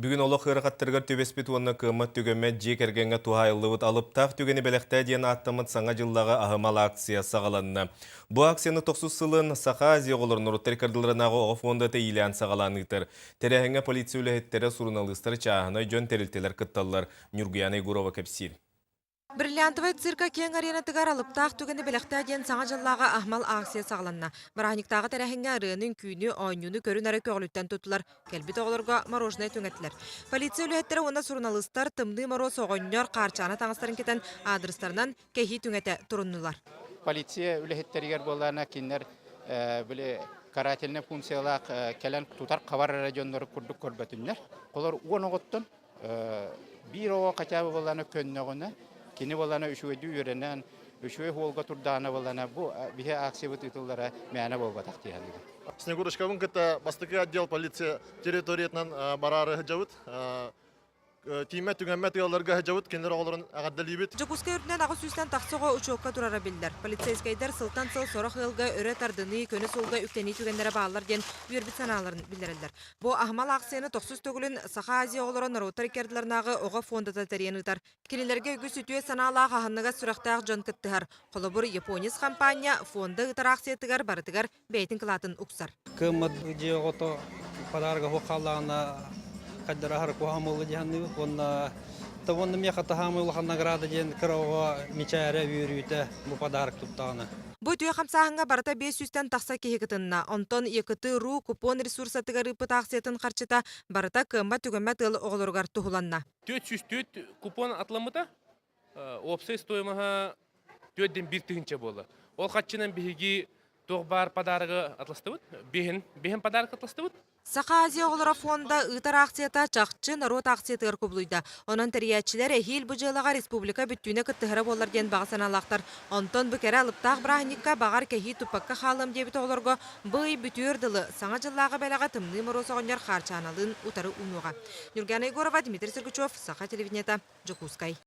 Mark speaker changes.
Speaker 1: Бүгүн олох ыарахаттарыгар түбэспит уонна кыаммат-түгэммэт дьиэ кэргэҥҥэ туһаайыллыбыт алыптаах түгэни бэлэхтээ диэн ааттаммыт Саҥа дьыллааҕы аһымал акция саҕаланна. Бу акцияны тохсус сылын Саха Азия оҕолорун норуоттар ыккардыларынааҕы оҕо фондата иилээн-саҕалаан ыытар. Тэрээһиҥҥэ полиция үлэһиттэрэ, суруналыыстар, чааһынай дьон тэрилтэлэр кытталлар. Ньургуйаана Егорова кэпсиир.
Speaker 2: Бриллиантовай цирка киэҥ аренатыгар алыптаах түгэни бэлэхтээ диэн Саҥа дьыллааҕы аһымал акция саҕаланна. Бырааһынньыктааҕы тэрээһиҥҥэ ырыаны, үҥкүүнү, оонньууну көрү-нары көҕүлүттэн туттулар, кэлбит оҕолорго мороженай түҥэттилэр. Полиция үлэһиттэрэ уонна суруналыыстар Тымныы Моруос оҕонньор Хаарчаана таҥастарын кэтэн аадырыстарынан кэһии түҥэтэ туруннулар.
Speaker 3: Полиция үлэһиттэригэр буоллаҕына кинилэр били карательнай функциялаах кэлэн тутар-хабар эрэ дьоннору курдук көрбөтүннэр. Олор уон оҕоттон Биир оҕо хотя бы буоллаҕына көннөҕүнэ, кини буоллаҕына үчүгэйдик үөрэнэн, үчүгэй суолга турдаҕына буоллаҕына, бу биһи акциябыт ыытыллара мээнэ буолбатах дии саныыбын.
Speaker 4: Снегурочкабын кытта бастакы отдел полиция территориятынан бараары сылдьабыт. Тииммэт түгэммэт ыалларга сылдьабыт, кинилэр оҕолорун эҕэрдэлиибит.
Speaker 2: Дьокуускай үрдүнэн 800-тэн тахса оҕо учуокка турара биллэр. Полицейскайдар сылтан сыл сорох ыалга өрө тардыныы, көнө суолга үктэнии түгэннэрэ бааллар диэн үөрбүт санааларын биллэрэллэр. Бу аһымал аахсыйаны тохсус төгүлүн Саха Азия оҕолоро норуоттар иккардыларынааҕы оҕо фондата тэрийэн ыытар. Кинилэргэ үгүс үтүө санаалаах аһыныгас сүрэхтээх дьон кыттыһар. Холобур, японец хампаанньа фонда ыытар аахсыйатыгар барытыгар бэйэтин кылаатын уксар.
Speaker 5: Кыаммат дьиэ оҕото подарок оһох хааллаҕына хайдара аһары куһаҕан буолла дии саныыбыт. Уонна уонна миэхэ таһаамай улахан награда диэн кыра оҕо мичээрэ, үөрүүтэ бу подарок туттаҕына.
Speaker 2: Бу үтүө хамсааһыҥҥа барыта 500-тэн тахса киһи кытынна. Онтон ЕКТ.ру купон ресурсатыгар ыыппыт аахсыйатын харчыта барыта кыаммат-түгэммэт ыал оҕолоругар туһуланна.
Speaker 6: 404 купон атыламмыта. Уопсай стоимоһа 4 тыһыынча буолла. Ол харчынан биһиги туох баар подарогы атластыбыт. Биһин, биһин подарок атластыбыт.
Speaker 2: Саха Азия оҕолоро фонда ыытар аахсыйата чахчы норуот аахсыйатыгар кубулуйда. Онон тэрийээччилэр эһиил бу дьыалаҕа республика бүттүүнэ кыттыһара буоллар диэн баҕа санаалаахтар. Онтон бу кэрэ алыптаах бырааһынньыкка баҕар кэһии туппакка хаалыам диэбит оҕолорго бу ый бүтүөр дылы Саҥа дьыллааҕы бэлэҕи Тымныы Моруос оҕонньор Хаарчааналыын утары уунуоҕа. Ньургуяна Егорова, Дмитрий Сергучев, Саха телевидениета, Дьокуускай.